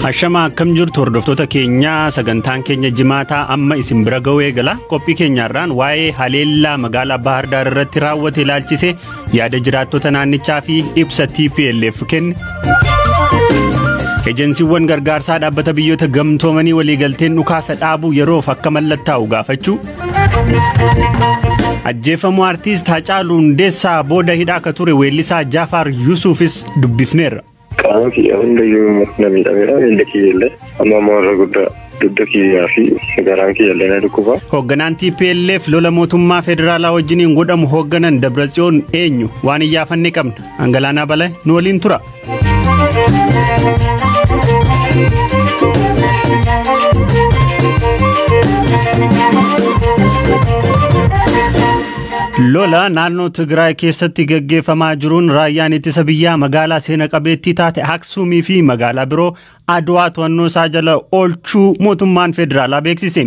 Ashama akkam jirtu hordoftoota keenyaa, sagantaan keenya jimaataa amma isin bira ga'uu eegala. Qophii keenyaarraan waa'ee haleellaa magaalaa Bahar Daar irratti raawwate ilaalchise yaada jiraattota naannichaa fi ibsa TPLF kenne. Ejensiiwwan gargaarsaa dhaabbata biyyoota gamtoomanii waliigalteen dhukaasa dhaabuu yeroof akka mallattaa'u gaafachuu. Ajjeefamuu artiist Hacaaluu Hundeessaa booda hidhaa akka ture weellisaa Jaafaar Yusuufis dubbifneerra. Qaama kiyya hundayyuu na miidhameera, miila kiyya illee amma ammoo irra guddaa dugda kiyyaa fi garaan kiyya illee na dhukkuba. Hoogganaan TPLF lola mootummaa federaalaa wajjiniin godhamu hoogganan Dabratsiyoon eenyu waan iyyaafanne qabna. Angalaanaa Balaa nu waliin tura. Lola naannoo Tigraay keessatti gaggeeffamaa jiruun raayyaan ittisa biyyaa magaalaa seena qabeettii taate Aksuumii fi magaalaa biroo Adwaa to'annoo isaa jala oolchuu mootummaan federaalaa beeksise.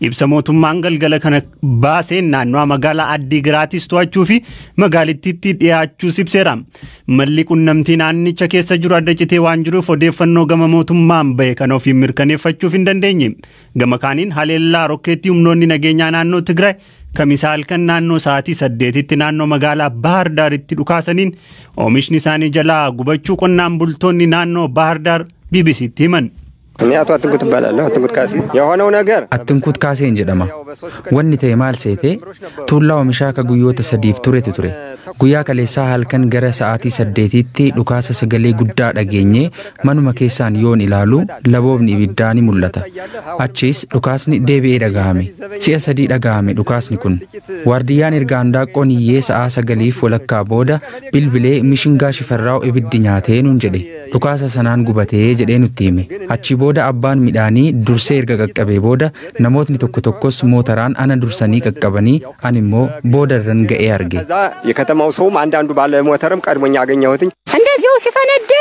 Ibsa mootummaan galgala kana baaseen naannoo magaalaa Addigiraatis to'achuu fi magaalittiitti dhiyaachuus ibseera. Malli qunnamtii naannicha keessa jiru adda citee waan jiruuf odeeffannoo gama mootummaan bahe kana ofiin mirkaneeffachuuf hin dandeenye. Gama kaaniin haleellaa rokkeettii humnoonni nageenyaa naannoo Tigraay kamisaa halkan naannoo sa'aatii 8tti naannoo magaalaa Bahar Daaritti dhukaasaniin oomishni isaanii jalaa gubachuu qonnaan bultoonni naannoo Bahar Daar BBCtti himan. እኔ አቶ አትንኩት እባላለሁ። አትንኩት ካሴ። የሆነው ነገር Attinkuut Kaaseen jedhama. Wanni ta'e maal seete, tuullaa oomishaa ka guyyoota 3f turetu ture. Guyyaa kaleessaa halkan gara sa'aatii 8tti dhukaasa sagalee guddaa dhageenye manuma keessaan yoon ilaalu laboobni ibiddaa ni mul'ata. Achiis dhukaasni deebi'ee dhagahame. Si'a 3 dhagahame dhukaasni kun. Waardiyyaan erga handaaqqoon iyyee sa'aa 9:15 booda bilbilee mishingaa shifarraa'u ibiddi nyaatee nuun jedhe. Dhukaasa sanaan gubatee jedhee nutti hime. Achi booda abbaan midhaanii dursee erga qaqqabee booda namootni tokko tokkos mootaraan ana dursanii qaqqabanii ani immoo boodarran ga'ee arge. ከዛ የከተማው ሰውም አንዳንዱ ባለ ሞተርም ቀድሞኝ አገኘሁትኝ። እንደዚሁ ሲፈነዳ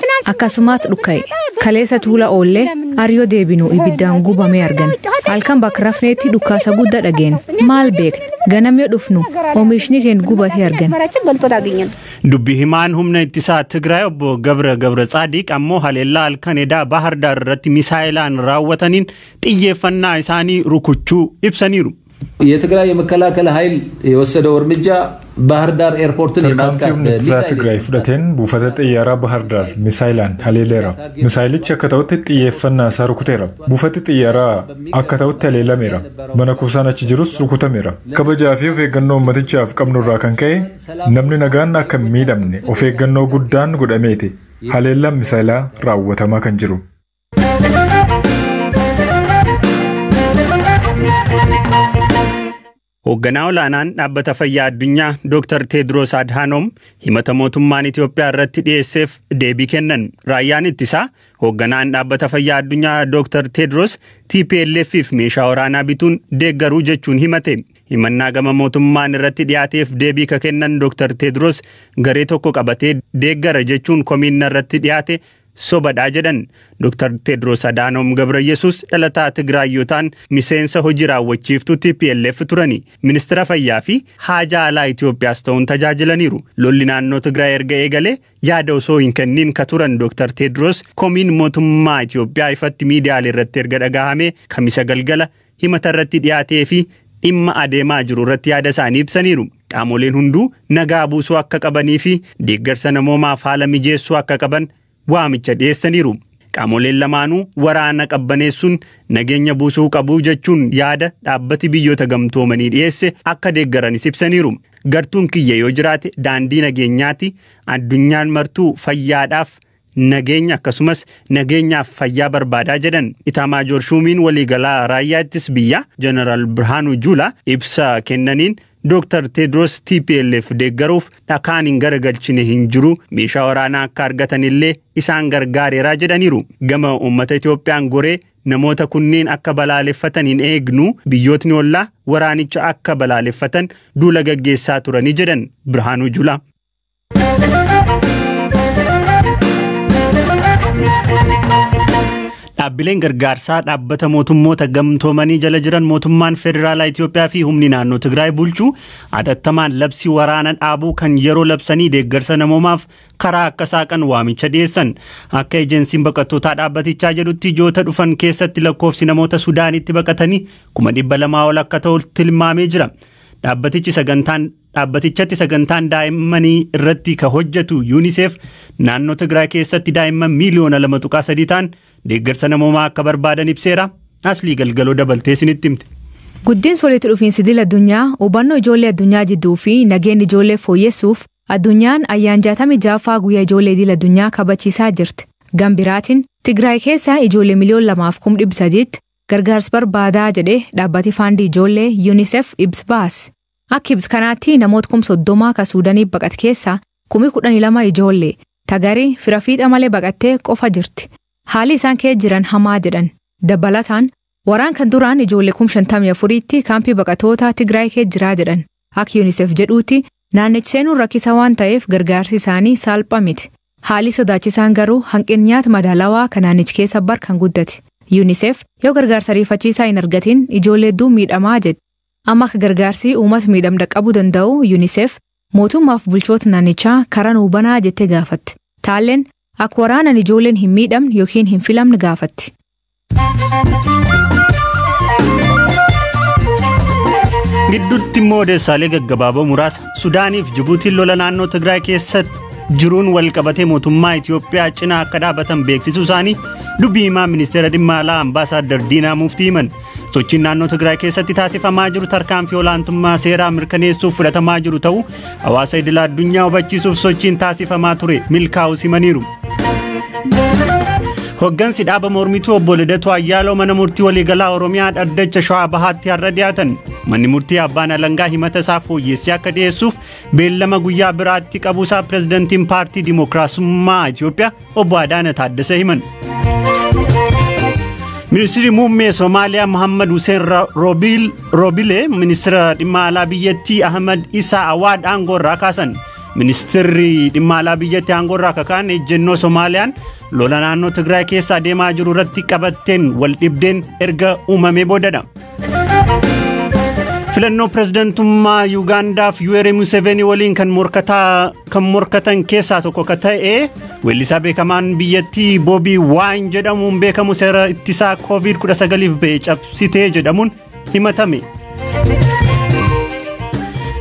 ትናንት Akkasumaat dhukka'e. Kaleessa tuula oollee ariyoo deebinu ibiddaan gubamee argan. Halkan bakka rafneetti dhukaasa guddaa dhageen. Maal beekna? Ganamee dhufnu oomishni keenya gubatee argan. አዝመራችን በልቶ አገኘን። Dubbi himaan humna ittisaa Tigraay obbo Gabra Gabra Tsaadiq ammoo haleellaa halkan edaa Bahar Daar irratti misaayilaan raawwataniin xiyyeeffannaa isaanii rukuchuu ibsaniiru. የትግራይ የመከላከል ኃይል የወሰደው እርምጃ ባህር ዳር ኤርፖርትን Tarkaanfii የማጥቃት humni ittisaa በሚሳይል Tigraay fudhateen buufata xiyyaaraa Bahar Daar misaayilaan haleeleera. Misaayilichi akka ta'utti xiyyeeffannaa isaa rukuteera. Buufati xiyyaaraa akka ta'utti haleelameera. Mana kuusaan achi jirus rukutameera. Kabajaa fi of eeggannoo uummatichaaf qabnu irraa kan ka'e namni nagaan akka hin miidhamne of eeggannoo guddaan godhameeti. Haleellaan misaayilaa raawwatamaa kan jiru. Hoogganaa olaanaan dhaabbata fayyaa addunyaa Dr. Teedros Adhanom himata mootummaan Itoophiyaa irratti dhiyeesseef deebii kennan. Raayyaan ittisaa hoogganaan dhaabbata fayyaa addunyaa Dr. Teedros TPLFif meeshaa waraanaa bituun deeggaruu jechuun himate. Himannaa gama mootummaan irratti dhiyaateef deebii ka kennan Dr. Teedros garee tokko qabatee deeggara jechuun komiinna irratti dhiyaate sobadhaa jedhan. Dr. Teedros Adhanom Gabrayyesuus dhalataa Tigraay yoo ta'an miseensa hojii raawwachiiftuu TPLF turani. Ministeera fayyaa fi haajaa alaa Itoophiyaas ta'uun tajaajilaniiru. Lolli naannoo Tigraay erga eegalee yaada osoo hin kennin ka turan Dr. Teedros komiin mootummaa Itoophiyaa ifatti miidiyaalee irratti erga dhagahame kamisa galgala himata irratti dhiyaatee fi dhimma adeemaa jiru irratti yaada isaanii ibsaniiru. Qaamoleen hunduu nagaa buusuu akka qabanii fi deeggarsa namoomaaf haala mijeessuu akka qaban waamicha dhiyeessaniiru. Qaamoleen lamaanuu waraana qabbaneessuun nageenya buusuu qabu jechuun yaada dhaabbati biyyoota gamtoomanii dhiyeesse akka deeggaranis ibsaniiru. Gartuun kiyya yoo jiraate daandii nageenyaati, addunyaan martuu fayyaadhaaf nageenya akkasumas nageenyaaf fayyaa barbaadaa jedhan. Itaamaajoor Shuumiin waliigalaa raayyaa ittis biyyaa Jeneraal Birhaanuu Juulaa ibsa kennaniin Dr. Teedros TPLF deeggaruuf dhakaan hin garagalchine hin jiru, meeshaa waraanaa akka argatanillee isaan gargaareeraa jedhaniiru. Gama uummata Itoophiyaan goree namoota kunneen akka balaaleffatan hin eegnu, biyyootni ollaa waraanicha akka balaaleffatan duula gaggeessaa turanii jedhan Birhaanuu Juulaa. Dhaabbileen gargaarsaa dhaabbata mootummoota gamtoomanii jala jiran mootummaan federaalaa Itoophiyaa fi humni naannoo Tigraay bulchuu hatattamaan labsii waraana dhaabuu kan yeroo labsanii deeggarsa namoomaaf karaa akka saaqan waamicha dhiyeessan. Akka ejensiin baqattootaa dhaabbatichaa jedhutti ji'oota dhufan keessatti lakkoofsi namoota Sudaanitti baqatanii 200,000 ol akka ta'u tilmaamee jira. Dhaabbatichatti sagantaan daa'immanii irratti ka hojjetu UNICEF naannoo Tigraay keessatti daa'imman miiliyoona 2.3 ta'an deeggarsa namoomaa akka barbaadan ibseera. Aslii Galgaloo dabaltee isinitti himte. Guddinsi walitti dhufiinsi idil addunyaa hubannoo ijoollee addunyaa jidduu fi nageenya ijoollee fooyyessuuf addunyaan ayyaan 66ffaa guyyaa ijoollee idil addunyaa kabachiisaa jirti. Gambiraatiin Tigraay keessa ijoollee 2,300,000 gargaarsa barbaadaa jedhee dhaabbati faandii ijoollee UNICEF ibsa baase. Akka ibsa kanaatti namoota 30,000 kan Suudaanii baqate keessaa 12,000 ijoollee tagarii fira fiixa malee baqattee qofa jirti. Haalli isaan keessa jiran hamaa jedhan. Dabalataan waraan kan duraan ijoollee 54,000tti kaampii baqattoota Tigraay keessa jiraa jedhan. Akka UNICEF jedhuutti naannichi seenuun rakkisa waan ta'eef gargaarsi isaanii salphaa miti. Haalli sodaachisaan garuu hanqinni nyaata madaalawaa kan naannichi keessa barkan guddate. UNICEF yoo gargaarsa ariifachiisaa hin argatin ijoollee hedduu miidhamaa jedhe. Amma akka gargaarsi uummata miidhamda qabuu danda'u UNICEF mootummaaf bulchoota naannichaa karaa nuu banaa jettee gaafatte. Taalleen akka waraanan ijoolleen hin miidhamne yookiin hin filamne gaafatti. Gidduutti immoo odeessaalee gaggabaaboo muraasa. Sudaaniif Jibuutiin lola naannoo Tigraay keessatti jiruun wal qabatee mootummaa Itoophiyaa cinaa akka dhaabatan beeksisuu isaanii dubbii himaa ministeera dhimma alaa ambaasaaddar Diinaa Muftii himan. Sochiin naannoo Tigraay keessatti taasifamaa jiru tarkaanfii olaantummaa seeraa mirkaneessuuf fudhatamaa jiru ta'uu hawaasa idil addunyaa hubachiisuuf sochiin taasifamaa ture milkaa'uu simaniiru. Hoggansi dhaaba mormituu obbo Lidatuu Ayyaaloo mana murtii waliigalaa Oromiyaa dhaddacha Shawaa Bahaatti har'a dhiyaatan. Manni murtii abbaan alangaa himata isaa fooyyessee akka dhiyeessuuf beellama guyyaa biraatti qabuusaa pirezidantiin paartii Dimookiraasummaa Itoophiyaa obbo Adaana Taaddasee himan. Ministeerri muummee Somaaliyaa Mohammad Hussein Roobilee ministeera dhimma alaa biyyattii Ahmad Isaa Awaad aangoo irraa kaasan. Ministeerri dhimma alaa biyyattii aangoo irraa kakaan ejjennoo Somaaliyaan lola naannoo Tigraay keessa adeemaa jiru irratti qabatteen wal dhibdeen erga uumamee boodadha. Filannoo pirezidantummaa Yuugaandaaf Yoweri Museveni waliin kan morkatan keessaa tokko akka ta'e weellisaa beekamaan biyyattii Boobii Waayin jedhamuun beekamu seera ittisaa COVID-19 ba'e cabsitee jedhamuun himatame.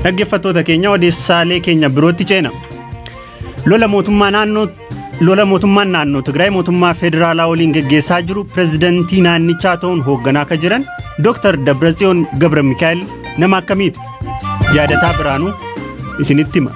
Dhaggeeffattoota keenya odeessaalee keenya birootti ceena. Lola mootummaan naannoo Tigraay mootummaa federaalaa waliin geggeessaa jiru pirezidantii naannichaa ta'uun hoogganaa akka jiran Dr. Dabratsiyoon Gabra Mikaa'el nama akkamiiti? Yaadataa Biraanuu isinitti hima.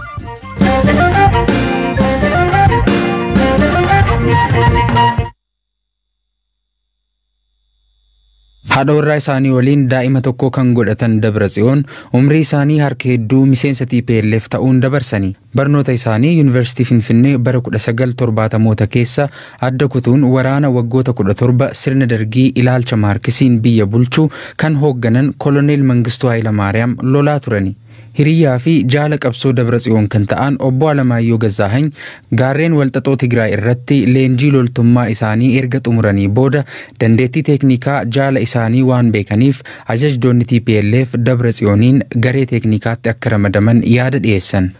Haadha warraa isaanii waliin daa'ima tokko kan godhatan Dabratsiyoon umrii isaanii harka hedduu miseensa TPLF ta'uun dabarsani. Barnoota isaanii Yuunivarsiitii Finfinnee bara 1970moota keessa adda kutuun waraana waggoota 17 sirna dargii ilaalcha maarkisiin biyya bulchuu kan hoogganan Koloneel Mangistuu Hayilamaariyaam lolaa turani. Hiriyyaa fi jaala qabsoo Dabratsiyoon kan ta'an obbo Alamaayyoo Gazaahany gaarreen walxaxoo Tigraay irratti leenjii loltummaa isaanii erga xumuranii booda dandeettii teeknikaa jaala isaanii waan beekaniif ajajdoonni TPLF Dabratsiyooniin garee teeknikaatti akka ramadaman yaada dhiyeessan.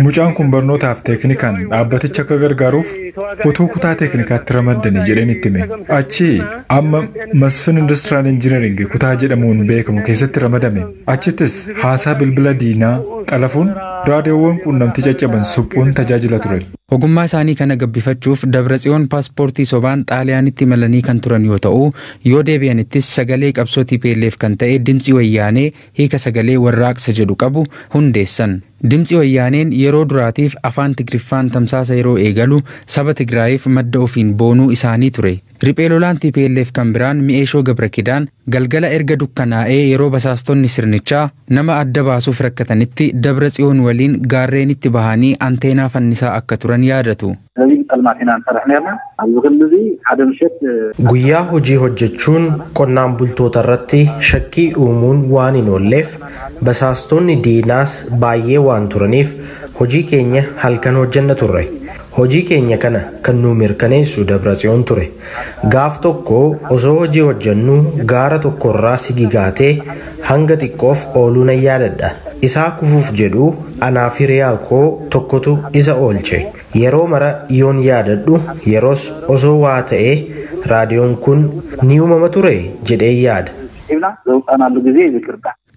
Mucaan kun barnootaaf teeknikaan dhaabbaticha akka gargaaruuf utuu kutaa teeknikaatti ramaddanii jedheen itti hime. Achi amma Masfin Industrial Engineering kutaa jedhamuun beekamu keessatti ramadame. Achittis haasaa bilbila diinaa xalafuun raadiyoowwan quunnamtii caccaban suphuun tajaajila ture. Ogummaa isaanii kana gabbifachuuf Dabratsiyoon paaspoortii sobaan Xaaliyaanitti imalanii kan turan yoo ta'u, yoo deebi'anittis sagalee qabsoo TPLF kan ta'e Dimtsi Wayyaanee hiika sagalee warraaqsa jedhu qabu hundeessan. Dimtsi Wayyaaneen yeroo duraatiif afaan Tigriffaan tamsaasa yeroo eegalu saba Tigraayiif madda ofiin boonuu isaanii ture. Riphee lolaan TPLF kan biraan Mi'eeshoo Gabrakidaan galgala erga dukkanaa'ee yeroo basaastonni sirnichaa nama adda baasuuf rakkatanitti Dabratsiyoon waliin gaarreenitti bahanii anteenaa fannisaa akka turan yaadatu. Guyyaa hojii hojjechuun qonnaan bultoota irratti shakkii uumuun waan hin oolleef basaastonni diinaas baay'ee waan turaniif hojii keenya halkan hojjenna turre. Hojii keenya kana kan nu mirkaneessu Dabratsiyoon ture. Gaaf tokko osoo hojii hojjannuu gaara tokkorraa sigigaatee hanga xiqqoof ooluu nan yaadadha. Isaa kufuuf jedhu anaaf hiriyaa koo tokkotu isa oolche. Yeroo mara yoon yaadadhu yeroos osoo waa ta'ee raadiyoon kun ni uumama ture jedhee yaada.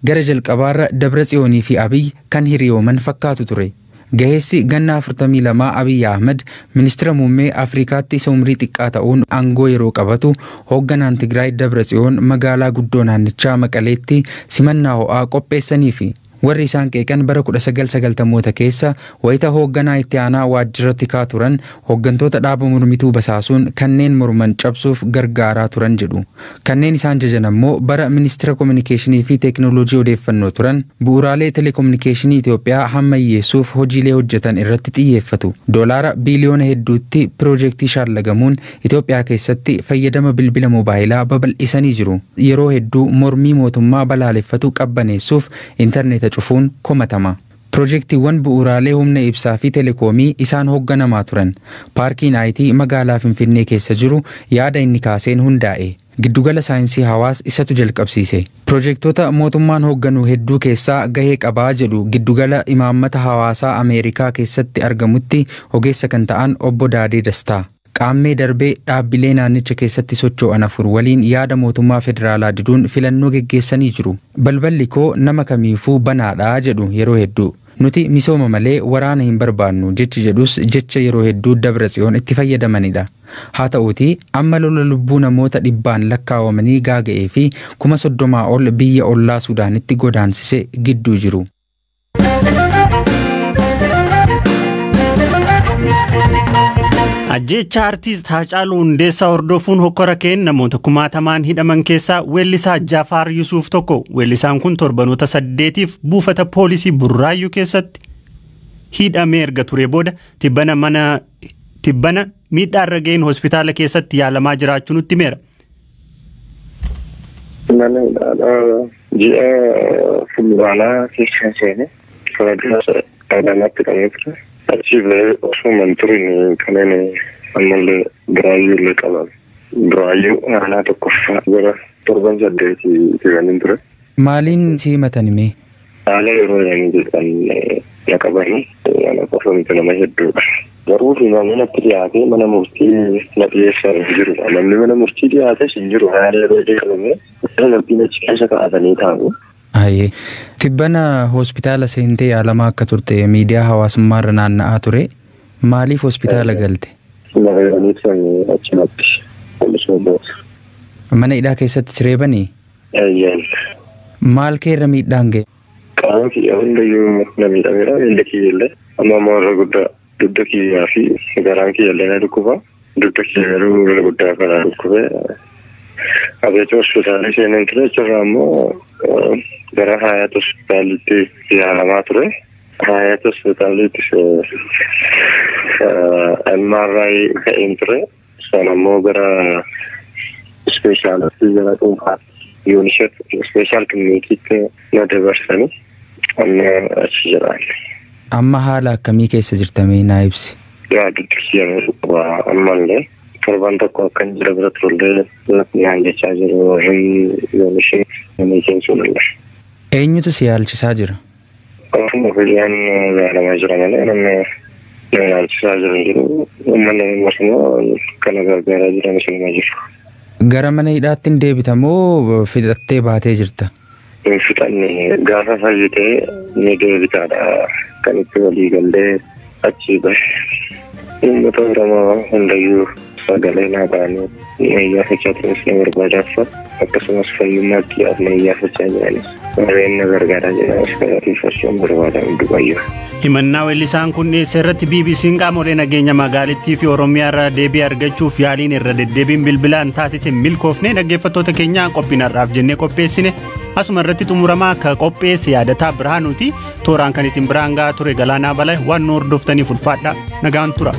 Gara jalqabaarra Dabratsiyoonii fi Abiy kan hiriyooman fakkaatu ture. Gaheessi ganna 42 Abiy Ahmed ministeera muummee Afrikaatti isa umrii xiqqaa ta'uun aangoo yeroo qabatu hoogganaan Tigraay Dabratsiyoon magaalaa guddoo naannichaa Maqaleetti simannaa ho'aa qopheessanii fi warri isaan qeeqan bara 1990moota keessa wayita hoogganaa itti aanaa waajjira tikaa turan hooggantoota dhaaba mormituu basaasuun kanneen morman cabsuuf gargaaraa turan jedhu. Kanneen isaan jajan ammoo bara ministeera kominikeeshinii fi teekinooloojii odeeffannoo turan bu'uuraalee telekominikeeshinii Itoophiyaa hammayyeessuuf hojiilee hojjetan irratti xiyyeeffatu. Doolaara biiliyoona hedduutti piroojeektii shaallagamuun Itoophiyaa keessatti fayyadama bilbila moobaayilaa babal'isanii jiru. Yeroo hedduu mormii mootummaa balaaleffatu qabbaneessuuf intarneeta cufuun komatama. Piroojeektiiwwan bu'uuraalee humna ibsaa fi telekoomii isaan hoogganamaa turan. Paarkiin IT magaalaa Finfinnee keessa jiru yaada inni kaaseen hundaa'e. Giddugala saayinsii hawaas isatu jalqabsiise. Piroojeektoota mootummaan hoogganu hedduu keessaa gahee qabaa jedhu giddugala imaammata hawaasaa Ameerikaa keessatti argamutti ogeessa kan ta'an obbo Daadee Dastaa. Qaammee darbee dhaabbilee naannicha keessatti socho'an afur waliin yaada mootummaa federaalaa diduun filannoo geggeessanii jiru. Balballi koo nama kamiifuu banaadhaa jedhu yeroo hedduu. Nuti misooma malee waraana hin barbaannu jechi jedhus jecha yeroo hedduu Dabratsiyoon itti fayyadamanidha. Haa ta'uutii amma lola lubbuu namoota dhibbaan lakkaawamanii gaaga'ee fi 30,000 ol biyya ollaa Suudaanitti godaansise gidduu jiru. Ajjeecha artiist Haacaaluu Hundeessaa hordofuun hokkora ka'een namoota kumaatamaan hidhaman keessaa weellisaa Jafaar Yusuuf tokko. Weellisaan kun torbanoota 8 buufata poolisii Burraayyuu keessatti hidhamee erga ture booda tibbana miidhaa irra ga'een hospitaala keessatti yaalamaa jiraachuu nutti himeera. Mana hidhaadhaa ji'a fulbaanaa keessa seene fuuldura Adaamaatti hidhamee ture. Achi ba'ee osoo hin turin kanneen ammallee Burraayyuu illee qabame. Burraayyuu aanaa tokkoffaa gara torban 8 hidhamee ture. Maaliin si himatan himee? Haala yeroo jedhan na qabanii ana qofa miti nama hedduudha. Garuu himamni natti dhiyaatee mana murtii na dhiyeessan hin jiru. Namni mana murtii dhiyaates hin jiru. Haala yeroo jedhamee mana murtiin achi keessa kaa'atanii taa'u. Ayyee. Tibbana hospitaala seentee yaalamaa akka turte miidiyaa hawaasummaarra naanna'aa ture. Maaliif hospitaala galte? Mana hidhaa keessatti siree banii? Maal keerra miidhaan ga'e? Qaama kiyya hundayyuu na miidhameera. Miila kiyya illee amma ammoo irra guddaa dugda kiyyaa fi garaan kiyya illee na dhukkuba. Dugda kiyya garuu irra guddaa kana dhukkube. Abeet hospitaalii seeneen ture achirraa ammoo gara Hayaat hospitaalitti yaalamaa ture. Hayaat hospitaalitti MRI ka'een ture. Isaan ammoo gara ispeeshaalistii gara dhuunfaatti UNICEF ispeeshaal kilinikiitti na dabarsanii amma achi jiraan. Amma haala akkamii keessa jirtamee naa ibsi? Yaa dugda kiyya dhukkuba ammallee. Torban tokko akkan jira bira turullee naan jechaa jiru warri UNICEF namni sunillee. Eenyutu si yaalchisaa jira? Ofuma fayyaan yaalamaa jira malee namni na yaalchisaa jiru hin jiru. Uummanni ammas kana gargaaraa jiran isinuma jiru. Gara mana hidhaatti hin deebita moo fixattee baatee jirta? Hin fixanne gaafa fayyitee ni deebitaadha kan itti walii gallee achii bahe. Uummata Oromoo hundayyuu sagalee naa ta'anii na iyyaafachaa turanis na barbaadaaf akkasumas fayyummaa kiyyaaf na iyyaafachaa jiranis warreen na gargaaraa jiranis galateeffachuun barbaada hundumayyuu. Himannaa weellisaan kun dhiyeesse irratti BBC'n qaamolee nageenya magaalittii fi Oromiyaa irraa deebii argachuuf yaaliin irra deddeebiin bilbilaan taasise milkoofnee dhaggeeffattoota keenyaa qophiin har'aaf jennee qopheessine asuma irratti xumuramaa akka qopheesse yaadataa Birhaanuuti tooraan kan isin biraan gahaa ture Galaanaa Balaa waan nu hordoftaniif ulfaadha nagaan tura.